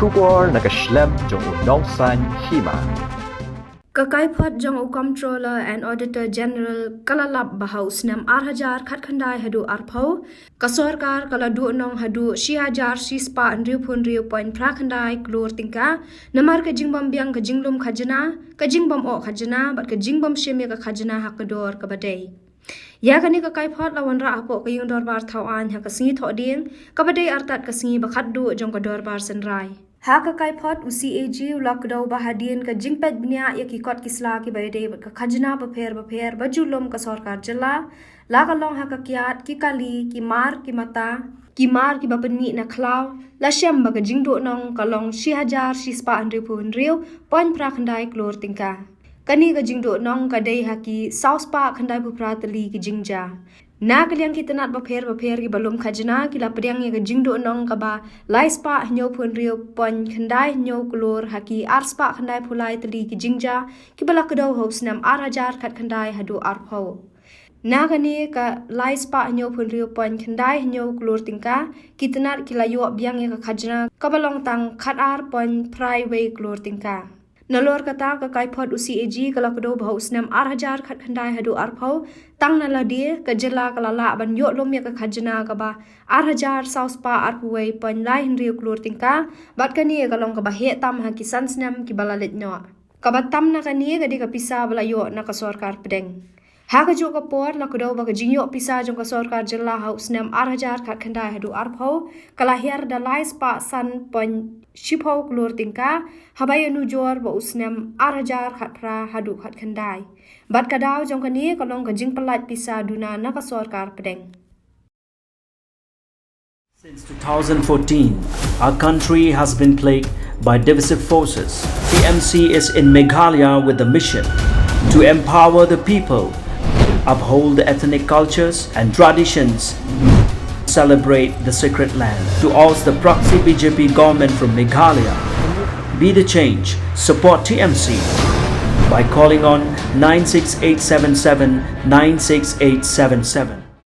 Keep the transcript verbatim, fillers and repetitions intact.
Khubor na ka shlem jong u nongsan hima. Ka kaiphod jong u Comptroller and Auditor General ka la lap ba ha u snem ar hajar khatkhyndai haduh arphew, ka sorkar ka la duh nong haduh shi hajar shi spah hynriewphew hynriew point phra khyndai klur tyngka namar ka jingbym biang ka jinglum khajna, ka jingbym oh khajna bad ka jingbym shim ïa ka khajna ha ka dor kaba dei. Ïa kane ka kaiphod la wanrah hapoh ka ïing dorbar thaw aiñ ha ka sngi Thohdieng, kaba dei artat ka sngi ba khatduh jong ka dorbar synrai. Ha ka kaiphod u C A G u la kdew ba hadien ka jingpeit bniah ïa ki kot ki sla kiba ïadei bad ka khajna bapher bapher ba ju lum ka sorkar jylla, la ka long ha ka kiad, ki kali, ki mar, ki mata, ki mar kiba pynmih na khlaw, la shem ba ka jingduh nong ka long shi hajar shi spah hynriewphew hynriew point phra khyndai klur tyngka. Kane ka jingduh nong ka dei ha ki saw spah khyndaiphew phra tylli ki jingjia. Na ka liang ki tnat bapher bapher kiba lum khajna ki la pdiang ïa ka jingduh nong kaba lai spah hynñiewphew hynriew point khyndai hynñiew klur ha ki ar spah khyndaiphew lai tylli ki jingjia kiba la kdew ha u snem ar hajar khatkhyndai haduh arphew. Na kane ka lai spah hynñiewphew hynriew point khyndai hynñiew klur tyngka, ki tnat ki la ïoh biang ïa ka khajna kaba long tang khatar point phra wei klur tyngka. Nalor kata ka kaiphod u C A G ka la kdew ba ha u snem ar hajar khatkhyndai haduh arphew, tang na lade ka jylla ka la lah ban ïoh lum ïa ka khajna kaba ar hajar saw spah arphew wei point lai hynriew klur tyngka, bad kane ka long kaba heh tam ha ki san snem kiba la leit noh. Kaba tam na kane ka dei ka pisa ba la ïoh na ka sorkar pdeng. Ha kajuh ka por la kdew ba ka jingïoh pisa jong ka sorkar jylla ha u snem ar hajar khatkhyndai haduh arphew ka la hiar da lai spah san point shiphew klur tyngka, haba ïanujor bad u snem ar hajar khatphra haduh khatkhyndai. Bad ka daw jong kane ka long ka jingpyllait pisa duna na ka sorkar pdeng. Since two thousand fourteen, our country has been plagued by divisive forces. T M C is in Meghalaya with the mission to empower the people, uphold the ethnic cultures and traditions, celebrate the sacred land. To oust the proxy B J P government from Meghalaya, be the change, support T M C by calling on nine six eight seven seven nine six eight seven seven.